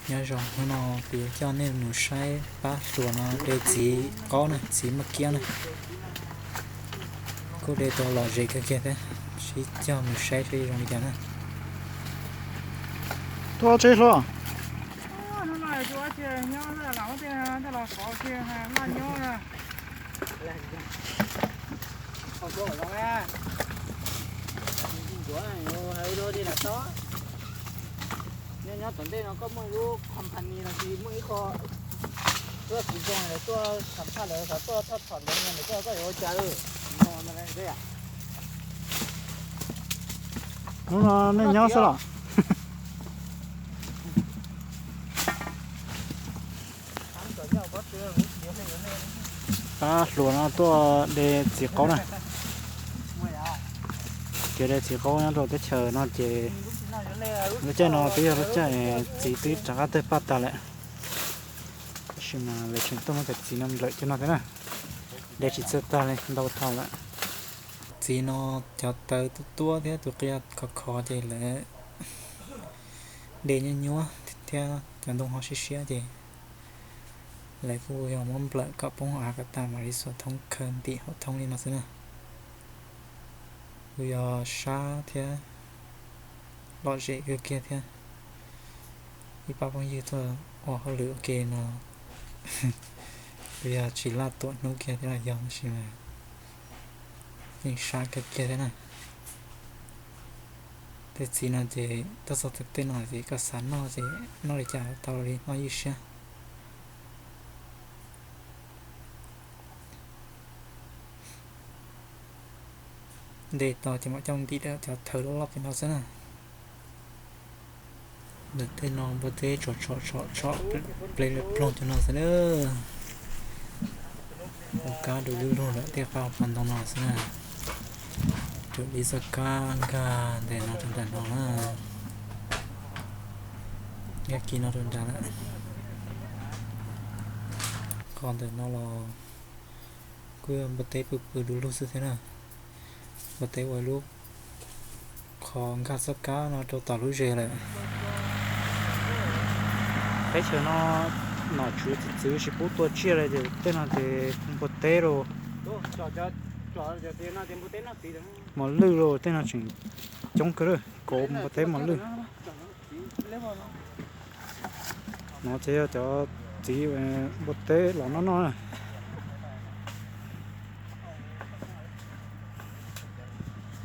Nyob zoo, hnub no kuv yuav coj nej mus saib pab hluas no de txiv qaub na, txiv maj kiab na. Kuj de tau lom zem kawg kiag thiab, sib coj mus saib seb zoo li cas na. Tuaj tsev hluas. Nyob nyob tom ntej no koj muaj ib lub company los sis muaj ib qho tuaj tsis zoo lawv tuaj xam phaj lawv xav tuaj thaj thom ntawd no lawm koj yuav ua cas? Hnub no nej nyob xwb los? Pab hluas no tuaj de txiv qaub na. Kev de txiv qaub nyob rau teb chaws no ces lub caij no twb yog lub caij txiv twb rov qab tawg paj tas lawm. Tab sis mas lawv tseem tuaj muab cov txiv no nplawm cov no thiab na. De tsis txawj tag li, ntau dhau lawm. Txiv no cov taw tuab tuab thiab tus qia khov khov ces lawv de nyuaj nyuaj thiab cov ntoo ho siab siab ces lawv kuj yog muab nplawm kom poob hauv av kom tas mam li xuas thoob khaws ntim hauv thoob li no xwb na. Kuj yog sab thiab lom zem kawg kiag thiab. Ib pab phooj ywg tuaj ua hauj lwm ua ke no, kuj yog tsis laj tuam hnub kiag thiab los yog tab sis mas yeej sab kawg kiag thiab na. Tej txiv no ces tuaj txog tej no ces koj xav noj ces noj li cas tau li noj ywj siab. De tau ces mam coj ntim rau cov thawv loj loj pem no xwb na. Ntawm tej no npua teb tsom tsom tsom tsom ple ploog cov no xwb na. Ua kab du lug lug lawm tej qab qhov ntoo no xwb na. Raws li txoj kab nkag ntawm no rau nram no na. Nkag kis no rau nram lawm. Qhov ntawm no los kuj yog npua teb pw pw du lug xwb thiab na. Npua teb ua lub qhov nkag txoj kab no rau tom lub zes lawm. Teb chaws no nom tswv txwv tsis pub tua tsiaj li ces tej no ces npua teb los mos lwj los tej no tseem coob kawg lawm, kauv npua teb mos lwj. No ces yog cov txiv npua teb los noj noj na.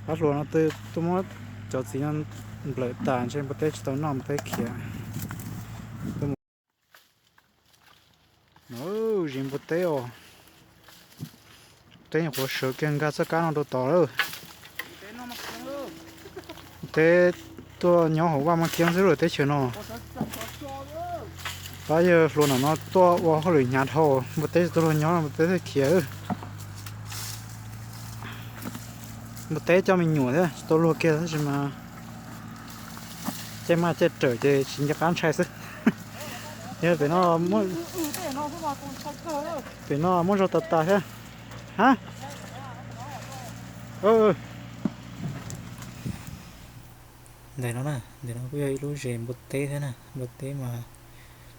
Pab hluas no twb tuaj muab cov txiv no nplawm tas ntshe npua teb tsis tau noj npua teb khiav. Zis npua teb os. Teb nyuam qhuav sawv kiag nkag txoj kab no rau tod lawm. Teb tuaj nyob hauv vaj maj kiab xwb lawm teb chaws no. Pab yawg hluas no no tuaj ua hauj lwm hnyav dhau, npua teb tsis tau luag nyob npua teb thiaj khiav. Npua teb coj me nyuam thiab tsis tau luag kiag tab sis mas caij maj caij rawm ces tsis nco qab ntshai xwb. Yog pem no, pem no muaj zog tas tas thiab. Ha, ntawm no na, ntawm no kuj yog ib lub zes npua teb thiab na, npua teb mas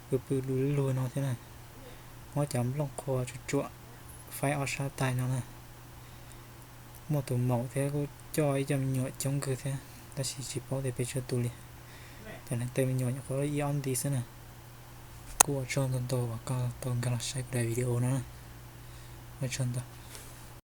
pw pw du lug no thiab na. Muab cov nplooj qhuav tsuam tsuam faib ob sab tais no na. Muaj tus maum thiab kuj coj ib co me nyuam coob kawg thiab tab sis tsis paub tias pes tsawg tus li. Cov neeg tej me nyuam nyuam qhuav ib ob nti xwb na. Kuj ua tsaug ntau ntau uas koj tau nkag los saib kuv daim video no na. Ua tsaug ntau.